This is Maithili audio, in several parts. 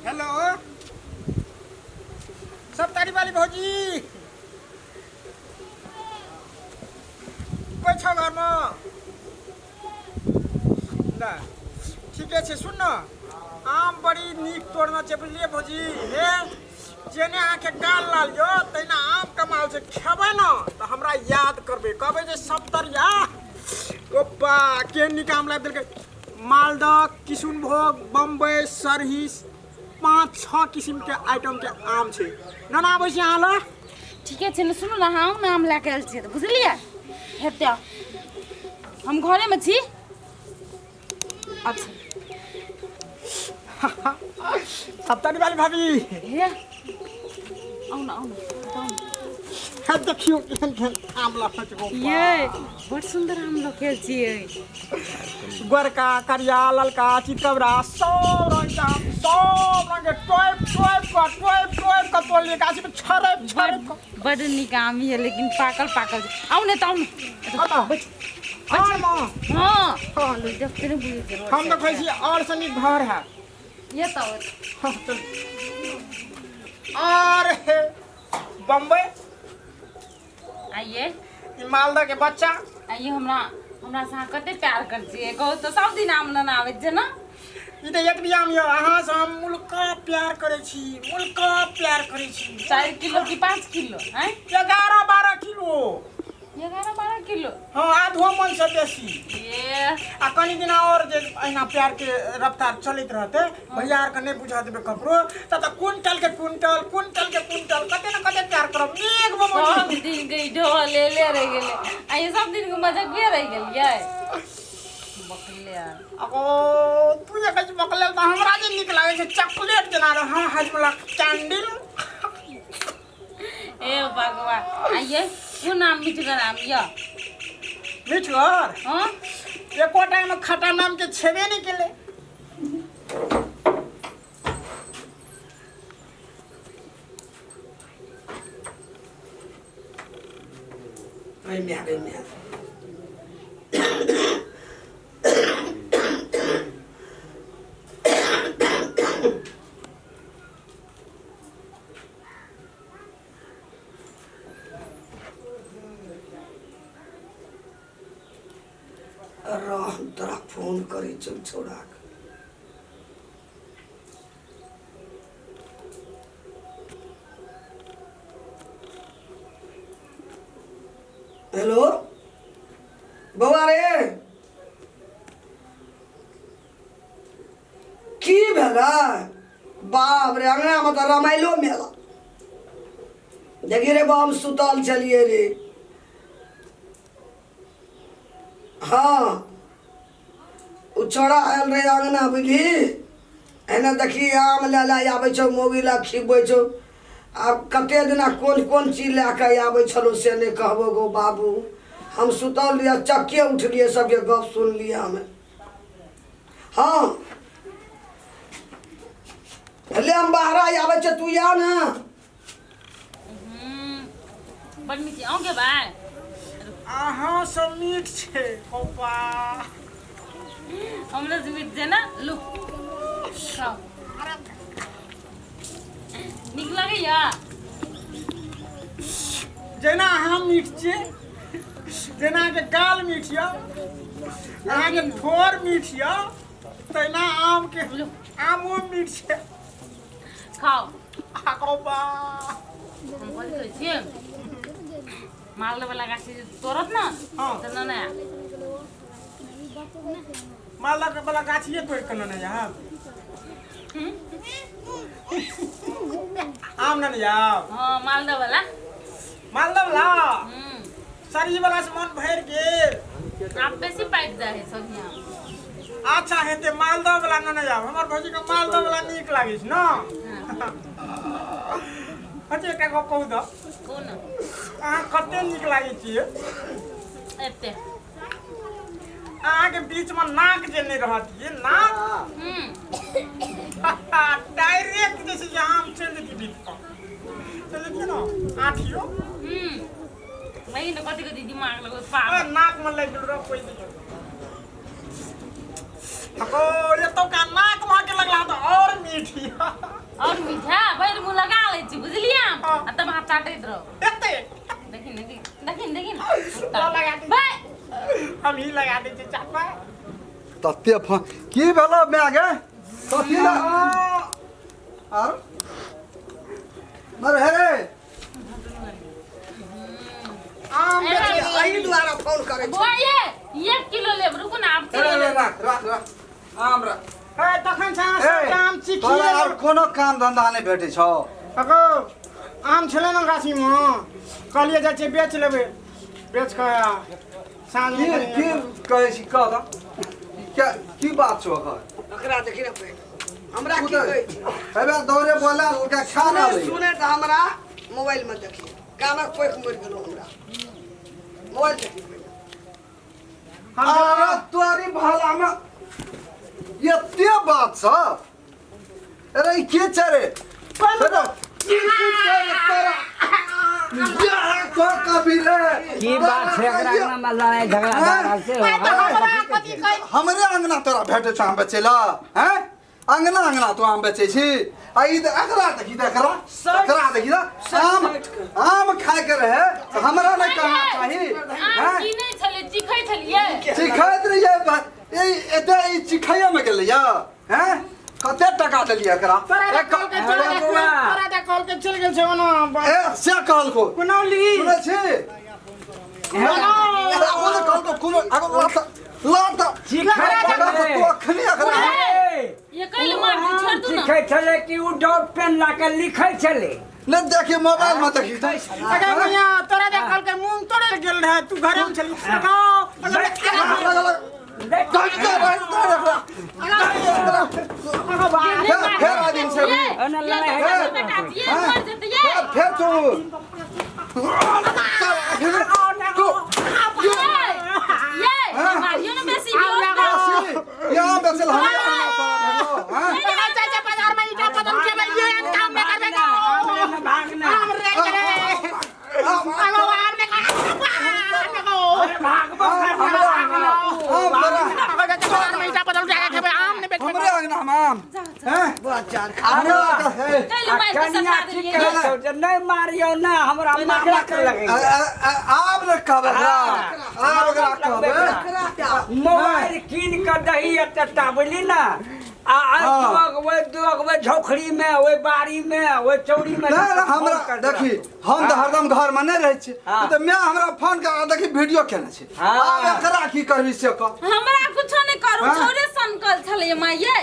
हेलो सप्तारी वाली भौजी कोइ छ घरमा ल ठीके छै सुन न आम बड़ी नीक तोड़ना छै बुझलियै भौजी हे जेने अहाँके गाल लाल यौ तहिना आम कमाल छै खेबै ने तऽ हमरा याद करबै कहबै जे सप्तरिया ओ बा के नीक आम लाबि देलकै मालदह किशुनभोग बम्बई सरही 5 6 किसिमके आइटमके आम छै नाना आबै छी अहाँ लग ठीके छै ने सुनू ने अहाँ आउ ने आम लए कऽ आयल छियै तऽ बुझलियै हेतै हम घरेमे छी अच्छा सप्ताह वाली भाभी हे आउ न आउ न बताउ न। हे देखियौ केहन केहन आम लफै छै ये बड़ सुन्दर आम लऽ के आयल छियै गोरका करिया ललका चितकबरा सब रंग के आम सब रंग के टोप टोप कऽ टोप टोप कऽ तोड़लियै गाछी में छरैप छरैप कऽ बड नीक आम ये लेकिन पाकल पाकल छै। आउ ने तऽ आउ ने कतऽ और माँ हँ हँ लोक देखते नहि बुझै छै रोड हम देखै छी और से नीक घर है ये तऽ हाँ, चल। और हे बम्बई आइए ई मालदह के बच्चा आइए हमरा हमरा से अहाँ कते प्यार करै छियै कहू तऽ सब दिन आम लेने आबै छियै ने ई तऽ एतबी आम यऽ अहाँ से हम मुल्का प्यार करै छी मुल्का प्यार करै छी 4 किलो कि 5 किलो आँय 11 12 किलो 11 12 किलो हँ आधो मन से बेसी ये आ कनि दिना आओर जे अहिना प्यार के रफ्तार चलैत रहतै भैया आरके नहि बुझा देबै ककरो तब तऽ क्विंटल के क्विंटल क्विंटल के क्विंटल कते ने कते प्यार करब नीक सब दिन के ई ढोल लेले रहि गेलै आ ई सब दिन के मजकबे रहि गेलियै बकले अगो तू जे कहै छी बकले तऽ हमरा जे नीक लागै छै चॉकलेट जेना रह हाजमोला कैंडल ए भगवान आ ये कोन आम मिठगर आम यऽ मिठगर हँ एकोटा एहिमे खट्टा नामके छेबे नहि केलै गै माय गै माय रह हम तोरा फोन करै छौ छौड़ाके हेलो बौआ रे की भेलै बाप रे अङ्गनामे तऽ रामायणो मेला देखी रे बा हम सुतल छलियै रे हँ ओ छौड़ा आयल रहै अङ्गना बुझली एने देखी आम लए लए आबै छौ मौगी लए खिबै छौ आब कते दिना कोन कोन चीज लए कऽ आबै छलौ से नहि कहबो गो बाबू हम सुतल रहियै चक्के उठलियै सबके गप सुनलियै हमे हँ ले हम बाहर आबै छै तू आ ने बड़ नीक छै अहूँ खेबै अहाँ सब नीक छै पप्पा हमरो से मीठ छै ने लू खाउ नीक लगैया जेना अहाँ मीठ छियै जेना अहाँके गाल मीठ यऽ अहाँके ठोर मीठ यऽ तहिना आमके आमो मीठ छै खाओ आगो बा हम कथी कहै छियै मालदह वाला गाछ जे तोड़त ने तऽ नेने आयब मालदह वाला गाछिए तोड़ि कऽ नेने जायब आम नेने जायब हँ मालदह वाला मालदह वाला सरी वाला से मन भरि गेल आब बेसी पाकि जाइ है सब यहाँ अच्छा हेतै मालदह वाला नेने जायब हमर भौजी के मालदह वाला नीक लागै छै ने अच्छा एकटा गप कहू तऽ कोन अहाँ कते नीक लागै छियै एते अहाँके बीचमे नाक जे नहि रहत ये नाक डायरेक्ट जे छै से आम चलि जेतै बीच पर चलि जेतै ने आठियो वही ने कथी कथी दिमाग लगो पागल नाक में लागि गेल रह कोई नहीं हको ये तो का नाक महके लगला तो और मीठ तते फोन की भेलो माय गे कथी ला आर मर हे आम बेच एहि दुआरे फोन करै छी। बुआ ये 1 किलो लेब, रुकू ना, आब रे किलो रे लेब। राख राख राख आम राख। ए तखन से अहाँ सबटा आम तोरा चिखिए आर कोनो काम धंधा नहि भेटै छौ? अगो आम छलै ने गाछीमे, कहलियै जाइ छियै बेच लेबै, बेच कऽ साँझमे की कनि। की कहै छी, कह तऽ क्या की बात छौ एकर? एकरा देखी ने पहिने हमरा तू की तऽ कहै छै। हेबे दौड़े बोला ओकरा खा सुने रहलै। सुने तऽ हमरा मोबाइल में देखिए कानक पोख मरि गेलो, हमरा मोबाइल देखी पहिले। हम अरे तोरी भला में एते बात सब। अरे ई के छै रे? अरे की की छै रे तोरा? या तो कभी रे की बात छै? एकरा अंगना में लड़ाई झगड़ा भए रहल छै? आइ तऽ हमरा कथी कहै। हमरे अंगना तोरा भेटै छौ आम बेचै ला? हैं, अंगना अंगना तू आम बेचै छी? आ ई तऽ एकरा देखी तऽ एकरा एकरा देखी तऽ आम आम खायके रहे तऽ हमरा नहि कहना चाही। आम हैं, कीनै छलियै, चिखै छलियै। चिखैत रहियै ई एते ई चिखैये मे गेलैया। हैं, कते टका देलियै एकरा? तोरा दे एक- कहल के चल गेल, बौआ। तोरा दे कहल के चल गेल छै ओना। ए से कहलको कुनौली। सुनै छी? एकरा कोनो कहलको कोनो अगर लात लात चिखै छलै। तू अखनी एकरा ये कैले मार दी, छोड़ दू ना। चिखै छलै कि उ डॉट पेन ला के लिखै छलै? नहि देखी, मोबाइल में देखी तऽ। अगर भैया तोरा दे कहल के मूंग तोड़े गेल रहे, तू घरे में छली। फेर आ दिन से ये, ओना ये लड़ाई तऽ हेतै। बेटा, ये मर जेतै, ये। फेर तू तू ये, ये, मारियो ना बेसी, बेहोश। यहाँ बेचल हमरा तोरा भेटलो, हाँ? चाचा बाजार में ईटा बदल के ये काम में करबे को। भागना। आम रे करे। आगो आम ने को। अरे भागबो हमरा अंगना आम तोरा। आगो चाचा बाजार में ईटा बदल के खेबे, आम ने बेचबे। हमरे अंगना में आम हैं? बच्चा खा। हमरा हे कैले मारि के कनिया सटा की देलियै? कहै छौ जे नहि मारियौ ना, हमरा मारक लगै। आब ने कहबै एकरा, आब एकरा कहबै। मोबाइल कीन कऽ दही एतेटा, बुझली ने? आ ओहि दुअगबै झोखड़ी में, ओहि बाड़ी में, ओहि चौरी में। नहि नहि, हमरा देखी, हम तऽ हरदम घर में नहि रहै छी। हाँ। तऽ माय हमरा फोन कर देखी वीडियो केने छै। हाँ। आब एकरा की करबी से कह। हमरा कुछो नहि करू। हाँ। छौरे सनकल छलै माय ये।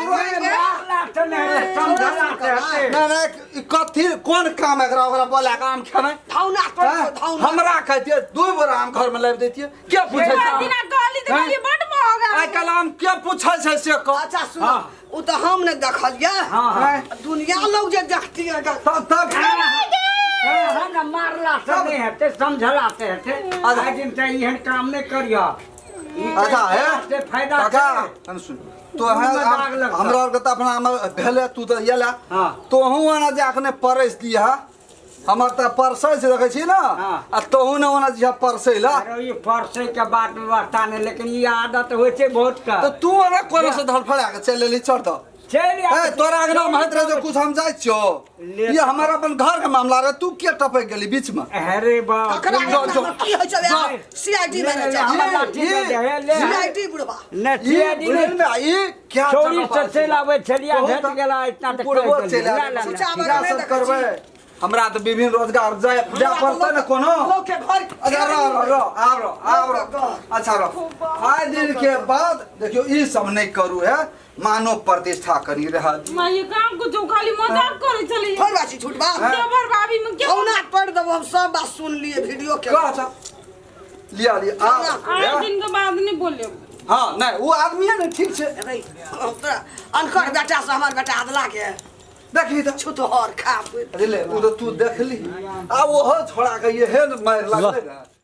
मारला तऽ नहि हेतै, समझला तऽ हेतै। नहि नहि, ई कथी कोन काम एकरा ओकरा बोला के आम खेनाइ? धौना तोड़। हैं? धौना। हमरा कहतियै दू बोरा आम घर में लाबि दैतियै, के पूछै छै? दिना कहली तऽ कहली बड महग। आइ काल्हि आम के पूछै छै से कह। अच्छा सुनो, ओ तऽ हम नहि देखलियै। हाँ हाँ। हैं? दुनिया लोग जे देखती है। तब तब हाँ ने, मारला से नहि हेतै, समझला से हेतै। आइ दिन तऽ एहन काम नहि करिह। ई अच्छा हे से फायदा काका छै। हम सुन तो है। मुँहमे दाग लगतौ। हमरा आरके तऽ अपना आम भेले, तू तऽ एला। हाँ। तोहूँ ओना जे अखने परसि दिह, हमर तऽ परसै छै, देखै छी ने? हाँ। आ तोहूँ ने ओना जिह परसै ला। अरे ई परसै के बात व्यवस्था नहि, लेकिन ई आदत होइ छै बहुत के। तऽ तू ओना कोनो से धड़फड़ा के चलि एली, चढ़ दऽ। चलि ए तोरा अंगना में होइत रहे जो कुछ, हम जाइ छियौ। ले। ये हमर अपन घर के मामला रहे, तू के टपक गेली बीच में? अरे बाप। ककरा जो, जो। की होइ छै? सीआईडी ले, बने ले, छै। हमरा लाठी दे दे, हे, ले। सीआईडी बुढ़वा। नहि ई सीआईडी बुझलिही नहि। ने, ई क्या चोरी जगह से पर चलि आबै छलियै, बहुत भेट गेला इतना तऽ बुढ़बो कहि चलि देलियै। आबै ला, ला, छै। ला। सुचावर इएह नहि सब देखै करबै, हमरा तऽ विभिन्न रोजगार जाय जाय पड़तै ने कोनो। लोक के घर। अच्छा रह रह रह, आब रह, आब रह। अच्छा रह, आइ दिन के बाद देखियौ ई सब नहि करू है, मानव प्रतिष्ठा करी रहल। माय ये काम कुछो खाली मजाक करै छलै। थोड़ बात छी, झूठ बात। देवर भाभी में के धौना पढ़ देबो, हम सब बात सुन लिए वीडियो के। कह अच्छा लिया लिया आ। आठ दिन के बाद नहीं बोले। हाँ नहीं, वो आदमी है ने, ठीक छै। रे, हम तोरा अनकर बेटा से हमर बेटा अदला के देखी तऽ छुतहर खा पी। अरे ले, ओ तऽ तू देखली आ ओहो छोड़ा के ये हे मारि लागलै ने।